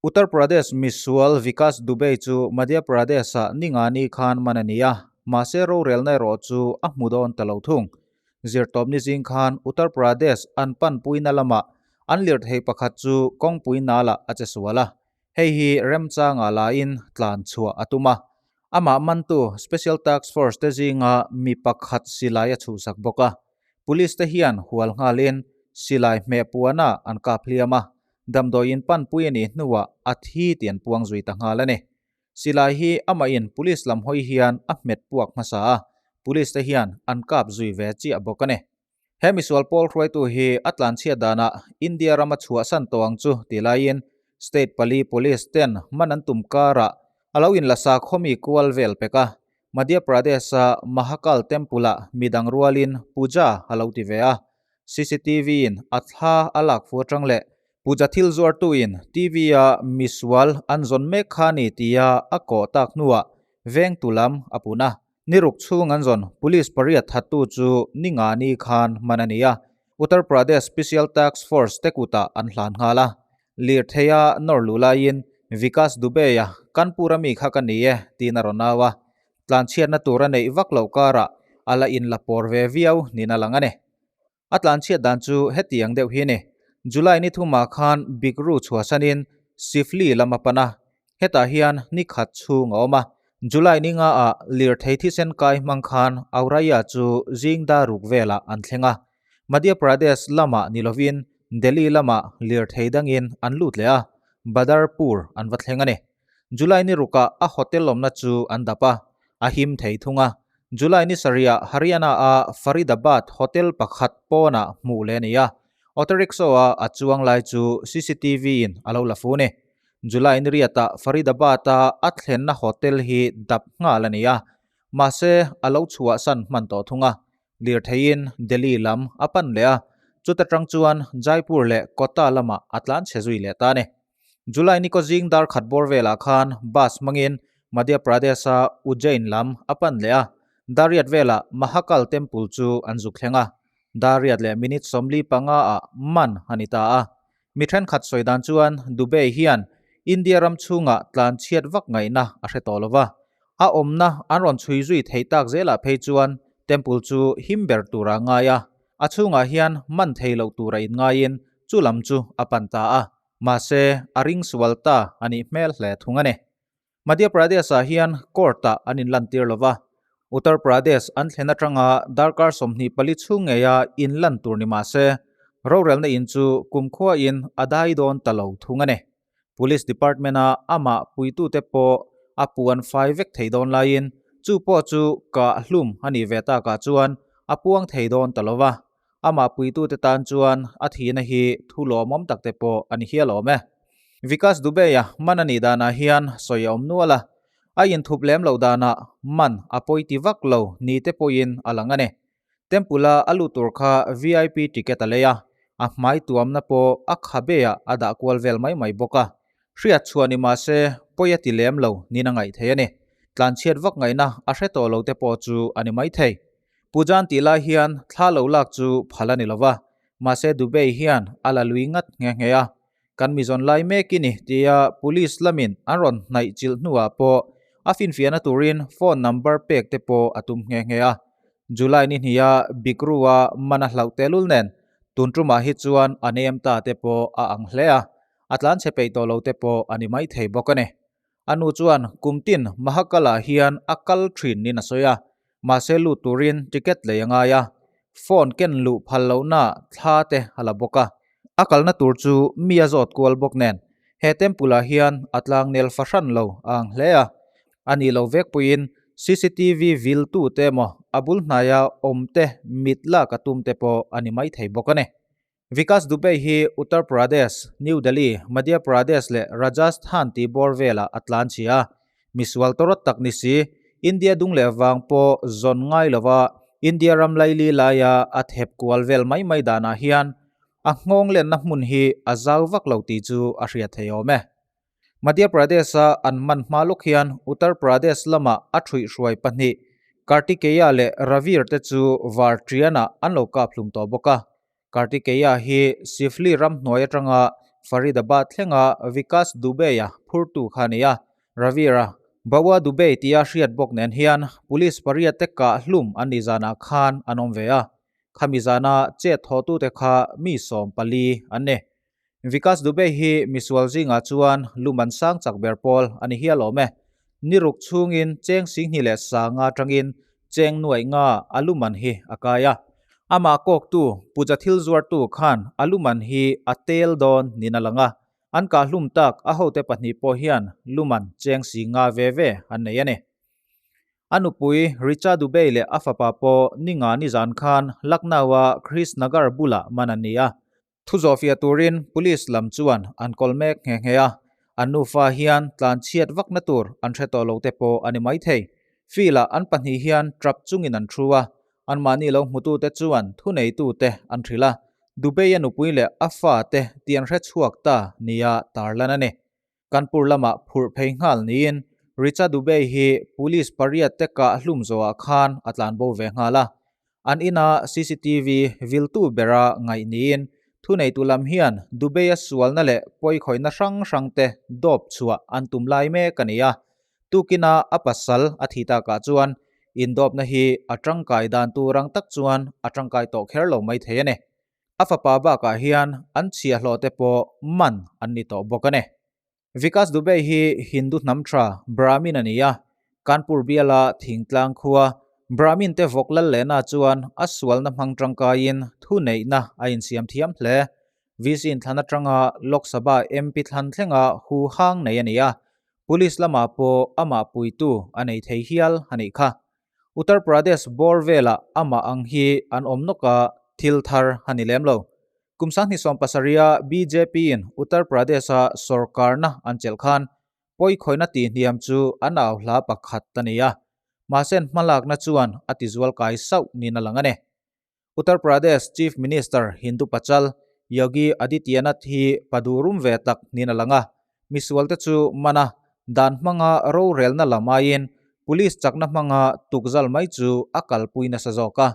Uttar Pradesh misual Vikas Dubey chu Madhya Pradesh-ah Ningani khan man a ni a, mahse rorelna erawh chu a hmu dawn ta lo thung. Zirtawpni zing khan Uttar Pradesh an panpuina lamah an lirthei pakhat chu kawngpui nalah a che sual a, hei hi remchangah lain tlan chhuah a tum a. Amah mantu Special Task Force te zinga mi pakhat silai a chhuhsak bawk a, Police te hian hual nghalin silai hmeh puanah an kap hliam a, Damdawiin panpui a nih hnuah a thi tih an puang zui ta nghal a ni. Silai hi amahin police lam hawi hian a hmet puak hmasa a, police te hian an kap zui ve chiah bawk a ni. He misual pawl hruaitu hi a tlanchhiat danah India rama chhuahsan tawh ang chu ti laiin state pali police ten man an tum karah a lo inla sakhawmi kual vel pek a, Madhya Pradesh-a Mahakal Temple-ah midang rualin puja a lo ti ve a, CCTV-in a thla a lak fu atang leh puja thil zuartuin TV-a misual an zawn mek kha ni tia a kawh tak hnuah vengtu lam a pun a. Ni ruk chhung an zawn police pariat thattu chu ni nga ni khan man a ni a, Uttar Pradesh Special Task Force te kutah an hlan nghal a. Lirtheia nawr luh laiin Vikas Dubey-a Kanpur-a mi kha ka ni e tiin a rawn au a, tlanchhiatna tur a neih vak loh karah a la inla pawr ve viau niin a lang a ni. A tlanchhiat dan chu hetiang deuh hi a ni. July ni thumah khan Bikru chhuahsanin Sifli lam a pan a, hetah hian ni khat chhung a awm a. July ni ngaah lirthei thisen kai hmang khan Auraiya chu zing dar ruk velah an thleng a, Madhya Pradesh lamah ni lovin Delhi lamah lirthei dangin an lut leh a, Badarpur an va thleng a ni. July ni rukah a hotel awmna chu an dap a, a him thei thung a. July ni sarihah Haryana-a Faridabad hotel pakhat pawnah hmuh leh a ni a, auto rickshaw-a a chuang lai chu CCTV-in a lo la fu a ni. July ni riatah Faridabad-a a thlenna hotel hi dap nghal a ni a, mahse a lo chhuahsan hman tawh thung a. Lirtheiin Delhi lam a pan leh a, chuta tang chuan Jaipur leh Kota lamah a tlan chhe zui leh ta a ni. July ni kaw zing dar khat bawr velah khan bus hmangin Madhya Pradesh-a Ujjain lam a pan leh a, Dariat velah Mahakal Temple chu an zuk thleng a, Dariat leh minute 45 ah man a ni ta a. Mi thenkhat sawi dan chuan Dubey hian India ram chhungah tlan chhiat vak ngaihna a hre tawh lo va, a awmna an rawn chhui zui theih tak zelah phei chuan temple chu him ber tura ngai a, a chhungah hian man thei loh tura inngaiin chu lam chu a pan ta a, mahse a ring sual ta a nih hmel hle thung a ni. Madhya Pradesh-ah hian court-ah an inlantir lo va, Uttar Pradesh an thlen atanga darkar 24 chhung ngeia inlan tur ni mah se, rorelna in chu kumkhuain a dai dawn ta lo thung a ni. Police Department-a amah puitute pawh a puan fai vek thei dawn laiin chu pawh chu kah hlum a nih ve takah chuan a puang thei dawn ta lo va, Amah puitute tan chuan a thihna hi thu lawmawm tak te pawh a ni hial awm e. Vikas Dubey-a man a nih danah hian sawi a awm nual a, a inthup lem loh danah man a pawi ti vak lo ni te pawhin a lang a ni. Temple-a a lut tur kha VIP ticket a lei a, a hmai tuamna pawh a khabe-ah a dah kual vel mai mai bawk a. Hriat chhuah ni mah se pawi a ti lem lo niin a ngaih thei a ni. Tlanchhiat vak ngaihna a hre tawh lo te pawh chu a ni maithei. Pujan tih lai hian thla lo lak chu phal a ni lova, mahse Dubey hian a la lui ngat nghe nghe a. Kan mizawn lai mek i ni tia police lamin an rawn hnaih chilh hnuah pawh a finfiahna turin phone number pek te pawh a tum nghe nghe a. July ni hniha Bikru-a man a hlauh tehlul nen tun tumah hi chuan a nem ta te pawh a ang hle a, a tlanchhe peih tawh lo te pawh a ni maithei bawk a ni. A nu chuan kum tin Mahakal-ah hian a kal thin niin a sawi a, Mahse lut turin ticket lei a ngai a, phone ken luh phal lohna thla te a la bawk a. A kalna tur chu mi a zawt kual bawk nen he temple ah hian a tlang nel fahran lo a ang hle a. A nih lo vek puiin CCTV vil tu te emaw a bul hnaia awm te mit lak a tum te pawh a ni maithei bawk a ni. Vikas Dubey hi Uttar Pradesh, New Delhi, Madhya Pradesh leh Rajasthan tih bawr velah a tlan chhi a. Misual tawrawt tak ni si, India dung leh vang pawh zawn ngai lova India ram laili laia a thep kual vel mai mai danah hian a nghawng lenna hmun hi a zau vak lo tih chu a hriat thei awm e. Madhya Pradesh-a an hman hma lawk hian Uttar Pradesh lama a ṭhuihhruai pahnih Kartikeya leh Ravir te chu Vartrian-ah an lo kap hlum tawh bawk a. Kartikeya hi Sifli ramhnuai atanga Faridabad thlenga Vikas Dubey-a phurtu kha a ni a. Ravir-a Bawa Dubey tia hriat bawk nen hian police pariat te kah hlum an nih zanah khan an awm ve a. Khami zana chet thawhtute kha mi 14 an ni. Vikas Dubey hi misual zingah chuan luman sang chak ber pawl a ni hial awm e. Ni ruk chhungin cheng 20,000 atangin cheng nuaih nga a luman hi a kai a. Amah kawktu puja thil zuartu khan a luman hi a tel dawn niin a lang a. An kah hlum tak a hote pahnih pawh hian luman cheng 50,000 ve ve an nei a ni. A nupui Richa Dubey leh a fapa pawh ni nga nizan khan Lucknow-a Krishnanagar bulah man an ni a. Thu zawhfiah turin Police lam chuan an kawl mek nghe nghe a, an nufa hian tlan chhiat vakna tur an hre tawh lo te pawh a ni maithei. Field-ah an pahnih hian trap chungin an thu a, anmahni lo hmutute chuan thuneitute an hrilh a, Dubey-a nupui leh a fate tih an hre chhuak ta nia tarlan a ni. Kanpur lamah phurh phei nghal niin Richa Dubey hi police pariat te kah hlum zawhah khan a tlanbo ve nghal a. An ina cctv viltu bera ngaih niin thuneitu lam hian Dubey-a sualna leh pawikhawihna hrang hrang te dawp chhuah an tum lai mek a ni a. Tukina a pasal a thi takah chuan indawpna hi a tangkai dan tur ang tak chuan a tangkai tawh kher lo mai thei a ni. A fapa bakah hian an chhiahhlawh te pawh man an ni tawh bawk a ni. Vikas Dubey hi Hindu hnam tha Brahmin a ni a, Kanpur biala thingtlang khua Brahmin te vawk lal lehna chuan a sualna hmang tangkaiin thuneihna a insiam thiam hle. VC inthlan atanga Lok Sabha MP thlan thlenga hu hang nei a ni a, Police lamah pawh amah puitu a nei thei hial a nih kha. Uttar Pradesh bawr velah amah ang hi an awm nawk a, thil thar a ni lem lo. Kum 2017-a BJP-in Uttar Pradesh-a sorkarna an chelh khan pawikhawihna tihhniam chu an au hla pakhat a ni a, mahse an hmalakna chuan a tizual kai sauh niin a lang a ni. Uttar Pradesh Chief Minister Hindu Pachal Yogi Adityanath hi pa duh rum ve tak niin a lang a, misualte chu man a, dan hmanga rorelna lam aiin police chakna hmanga tukzal mai chu a kalpui nasa zawk a.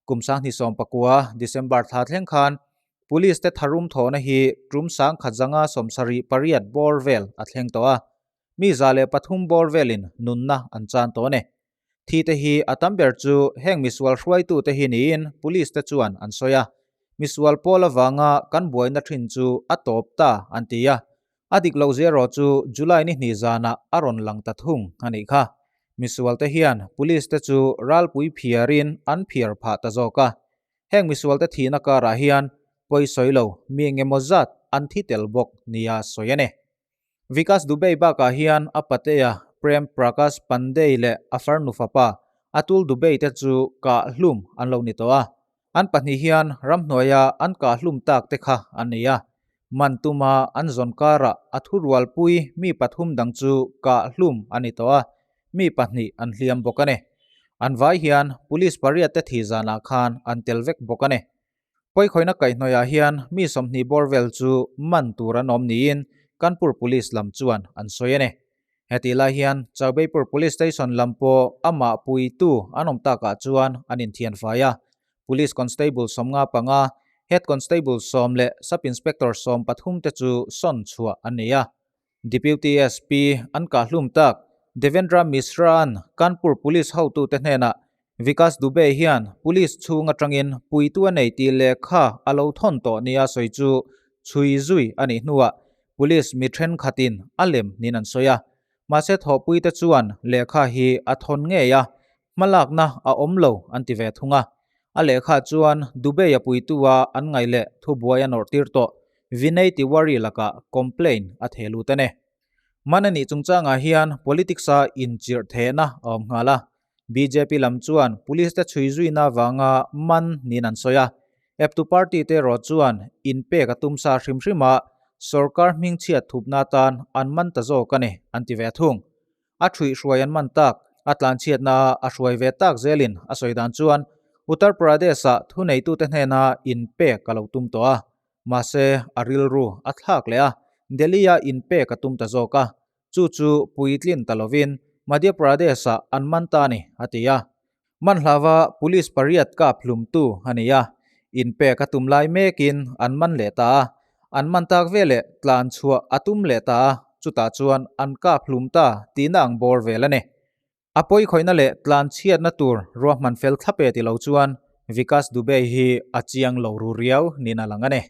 Kum 2019 December thla thleng khan police te tharum thawhna hi tum 1178 bawr vel a thleng tawh a, mi 103 bawr velin nunna an chan tawh a ni. Thi te hi a tam ber chu heng misual hruaitute hi niin police te chuan an sawi a. Misual pawl avanga kan buaina thin chu a tawp ta an ti a. A dik loh zero chu July ni hnih zanah a rawn lang ta thung a nih kha. Misual te hian police te chu ralpui phiarin an phiar phah ta zawk a. Heng misual te thihna karah hian pawisawi lo mi engemaw zat an thi tel bawk nia sawi a ni. Vikas Dubey bakah hian a patea Prem Prakash Pandey leh a farnu fapa Atul Dubey te chu kah hlum an lo ni tawh a. An pahnih hian ramhnuaia an kah hlum tak te kha an nei a. Man tuma an zawn karah a thurualpui mi pathum dang chu kah hlum a ni tawh a, mi pahnih an hliam bawk a ni. An vai hian police pariat te thi zanah khan an tel vek bawk a ni. Pawikhawihna kaihhnawihah hian mi 20 bawr vel chu man tur an awm niin Kanpur Police lam chuan an sawi a ni. Hetih lai hian Chaubeypur Police Station lam pawh amah puitu an awm takah chuan an inthian fai a. Police Constable 55, Head Constable 10 leh Sub Inspector 13 te chu sawn chhuah an ni a. Deputy SP an kah hlum tak Devendra Mishra-a'n Kanpur Police hotute hnenah Vikas Dubey hian police chhung atangin puitu a nei tih lehkha a lo thawn tawh nia sawi chu chhui zui a nih hnuah police mi thenkhatin a lem niin an sawi a. Mahse thawhpuite chuan lehkha hi a thawn ngei a, hmalakna a awm lo an ti ve thung a. A lehkha chuan Dubey-a puitua an ngaih leh thubuai a nawrh tir tawh Vinay Tiwari lakah complaint a theh lut a ni. Man a nih chungchangah hian politics-a inchirh thehna a awm nghal a. Bjp lam chuan police te chhui zuina avanga man niin an sawi a. Eptu party te erawh chuan inpek a tum sa hrim hrim a, sorkar hmingchhiat thupna atan an man ta zawk a ni an ti ve thung. A thuihhruai an man tak, a tlanchhiatna a hruai ve tak zelin a sawi dan chuan Uttar Pradesh-ah thuneitute hnena inpek a lo tum tawh a. Mahse, a rilru a thlak leh a, Delhi-a inpek a tum ta zawk a. Chu chu puitlin ta lovin Madhya Pradesh-ah an man ta a ni, a ti a. Man hlava police pariat kap hlumtu a ni a, inpek a tum lai mekin an man leh ta a. An man tak veleh tlan chhuah a tum leh ta a, chutah chuan an kap hlum ta tihna ang bawr vel a ni. A pawi khawihna leh tlan chhiatna tur ruahman fel thlap e ti lo chuan Vikas Dubey hi a chiang lo ru riau niin a lang a ni.